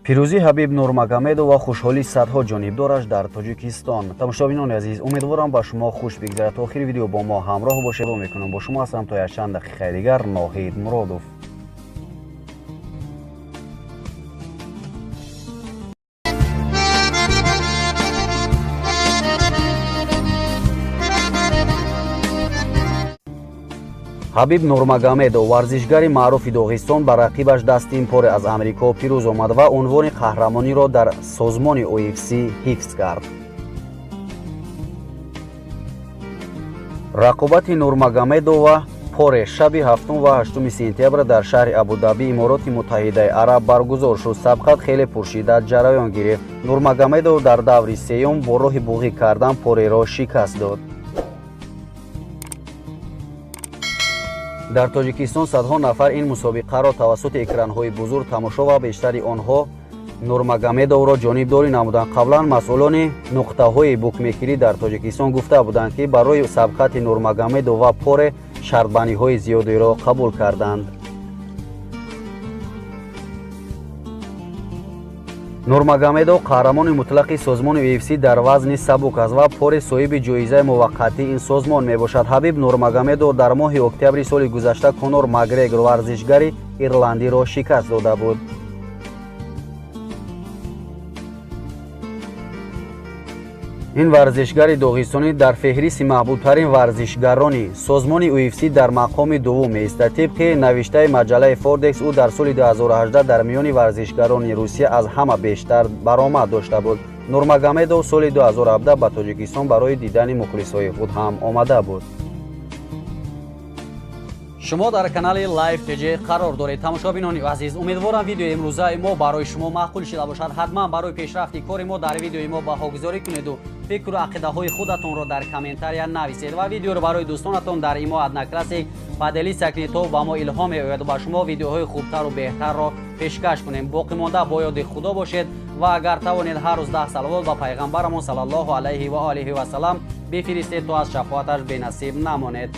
Пирӯзии Ҳабиб Нурмагомедов ва хушҳолии садҳо ҷонибдораш дар Тоҷикистон. Тамошобинони азиз, умедворам ба шумо хуш бигзарад. То охири видео бо мо ҳамроҳ бошед. Мекунам бо шумо ҳастам то якчанд дақиқаи дигар Ноҳид Муродов. Ҳабиб Нурмагомедов, варзишгари маъруфи Доғистон, ба рақибаш Дастин Поре аз Амрико пирӯз омад ва унвони қаҳрамониро дар созмони UFC ҳифз кард. Рақобати Нурмагомедов ва Поре шаби 7 ва 8 сентябр дар шаҳри Абудаби, Имороти Муттаҳидаи Араб баргузор шуд. Сабқат хеле пуршиддат ҷараён гирифт. Нурмагомедов дар даври сеюм бо роҳи буғӣ кардан Пореро шикаст дод. Дар Тоҷикистон садҳо нафар ин мусобиқаро тавассути экранҳои бузург тамошо ва бештари онҳо Нурмагомедовро ҷонибдорӣ намуданд. Қаблан масъулони нуқтаҳои букмекерӣ дар Тоҷикистон гуфта буданд, ки барои сабқати Нурмагомедов ва Поре шартбандиҳои зиёдеро қабул карданд. Нурмагомедов қаҳрамони мутлақи созмони UFC дар вазни сабук аст ва Поре соҳиби ҷоизаи муваққатии ин созмон мебошад. Ҳабиб Нурмагомедов дар моҳи октябри соли гузашта Конор Макгрегор, варзишгари ирландиро шикаст дода буд. Ин варзишгари доғистонӣ дар феҳристи маҳбубтарин варзишгарони созмони UFC дар мақоми дуввум меистад. Тибқи навиштаи маҷаллаи Фордекс, ӯ дар соли 2018 дар миёни варзишгарони Русия аз ҳама бештар баромад дошта буд. Нурмагомедов соли 2017 ба Тоҷикистон барои дидани мухлисҳои худ ҳам омада буд. Шумо дар канали Live TJ қарор доред. Тамошобинони азиз, умедворам видеои имрӯзаи мо барои шумо маъқул шуда бошад. Ҳатман барои пешрафти кори мо дар видеои мо баҳогузорӣ кунеду фикру ақидаҳои худатонро дар комментария нависед ва видеоро барои дӯстонатон дар имо Одноклассник поделиться кунед, то ба мо илҳом меояд ва ба шумо видеоҳои хубтару беҳтарро пешкаш кунем. Боқӣ монда бо ёди Худо бошед ва агар тавонед ҳар рӯз 10 салавот ба пайғамбарамон саллаллоҳу алайҳи ва олиҳи васаллам бифиристед, то аз шафоаташ бенасиб намонед.